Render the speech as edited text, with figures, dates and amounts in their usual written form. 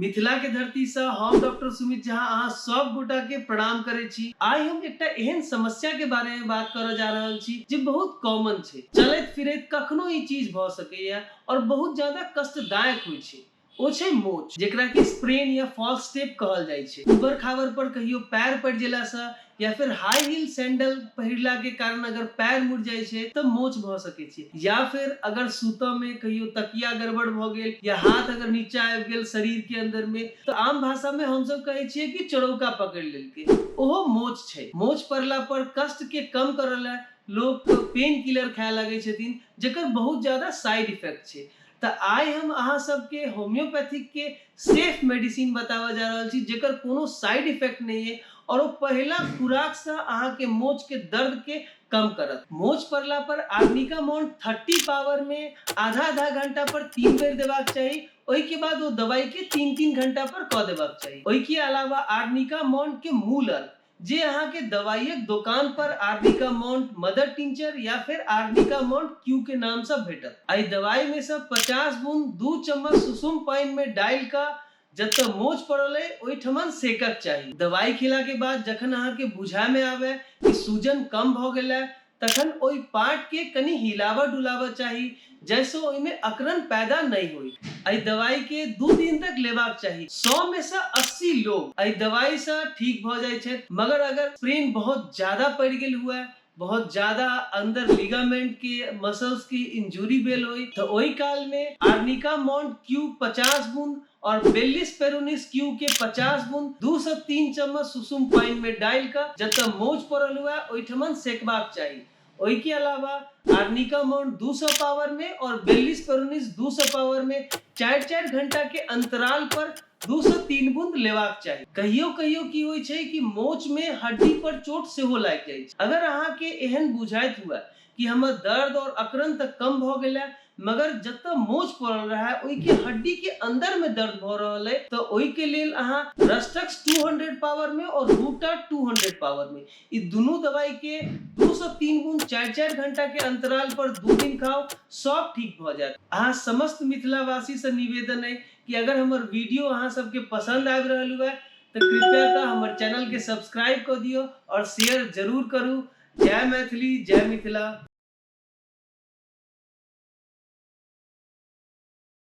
मिथिला के धरती से हम डॉक्टर सुमित झा अहाँ सब गोटा के प्रणाम करै छी। आइ हम एकटा एहन समस्या के बारे में बात करऽ जा रहल छी जे बहुत कॉमन छै, चलैत फिरैत कखनो ई चीज भऽ सकैया और बहुत ज्यादा कष्टदायक होइ छै। ओ छै मोच, जेकरा कि स्प्रेन या फॉल्स स्टेप कहल जाइ छै। उबर खाबर पर कहियो पैर पड़ि गेला से या फिर हाई हील सैंडल पहिरला के कारण अगर पैर मुड़ जाइ छै तऽ मोच भऽ सकै छै, या फिर अगर सुतऽ में कहियो तकिया गड़बड़ भऽ गेल या हाथ अगर नीचा आबि गेल शरीर के अंदर में, तऽ आम भाषा में हमसब कहै छियै कि चोरौका पकड़ि लेलकै, ओहो मोच छै। मोच पड़ला पर कष्ट के कम करऽ लए लोक पेन किलर खाए लगै छथिन, जेकर बहुत ज्यादा साइड इफेक्ट छै। तऽ आइ हम अहाँ सबके होम्योपैथिक के सेफ मेडिसिन बताबऽ जा रहल छी, जेकर कोनो साइड इफेक्ट नहीं है और ओ पहिला खुराक से अहाँ के मोच के दर्द के कम करत। मोच पड़ला पर आर्निका मोन 30 पावर में आधा आधा घंटा पर 3 बेर देबाक चाही, ओहि के बाद ओ दवाई के 3-3 घंटा पर कऽ देबाक चाही। ओहि के अलावा आर्निका मोन के मूल अर्क, जे अहाँ के दवाइयक दोकान पर आर्निका मोंट मदर टिंचर या फिर आर्निका मोंट क्यू के नाम से भेटत। एहि दवाई में से 50 बूंद 2 चम्मच सुसुम पानि में डालि कऽ जतऽ मोच पड़ल अइ ओहिठमन सेकक चाही। दवाई खेला के बाद जखन अहाँ के बुझाय में आवे कि सूजन कम भऽ गेल है, तखन ओहि पार्ट के कनि हिलाबऽ डुलाबऽ चाही, जाहिसँ ओहिमे अकड़न पैदा नहि होय। एहि दवाई के 2 दिन तक लेबाक चाही। 100 में से 80 लोग एहि दवाई से ठीक भऽ जाइ छथि, मगर अगर स्प्रेन बहुत ज्यादा पड़ि गेल हुए, बहुत ज्यादा अंदर लिगामेंट के मसल्स की इंजुरी भेल होय, तऽ ओहि काल में आर्निका मोंट क्यू 50 बूंद और बेलिस पेरोनिस क्यू के 50 बूंद 2 से 3 चम्मच सुसुम पानि में डालि कऽ जतऽ मोच पड़ल हुए ओहिठमन सेकबाक चाही। ओहि के अलावा आर्निका मोंट 200 पावर में और बेलिस पेरोनिस 200 पावर में 4-4 घंटा के अंतराल पर 2 से 3 बूंद लेबाक चाही। कहियो कहियो की होइ छै कि मोच में हड्डी पर चोट सेहो लागि जाइ छै। अगर अहाँ के एहन बुझाइत हुए कि हमर दर्द और अकड़न तऽ कम भऽ गेल है, मगर जतऽ मोच पड़ल रहे ओहि के हड्डी के अंदर में दर्द भऽ रहल है, तऽ ओहि के लेल अहाँ रस्टक्स 200 पावर में और रूटा 200 पावर में ई दुनू दवाई के 2 से 3 बूंद 4-4 घंटा के अंतराल पर 2 दिन खाओ, सब ठीक भऽ जायत। अहाँ समस्त मिथिलावासी से निवेदन है कि अगर हमर वीडियो अहाँ सबके पसंद आबि रहल हुए तऽ कृपया कऽ हमर चैनल के सब्सक्राइब कऽ दियौ और शेयर जरूर करू। जय मैथिली, जय मिथिला।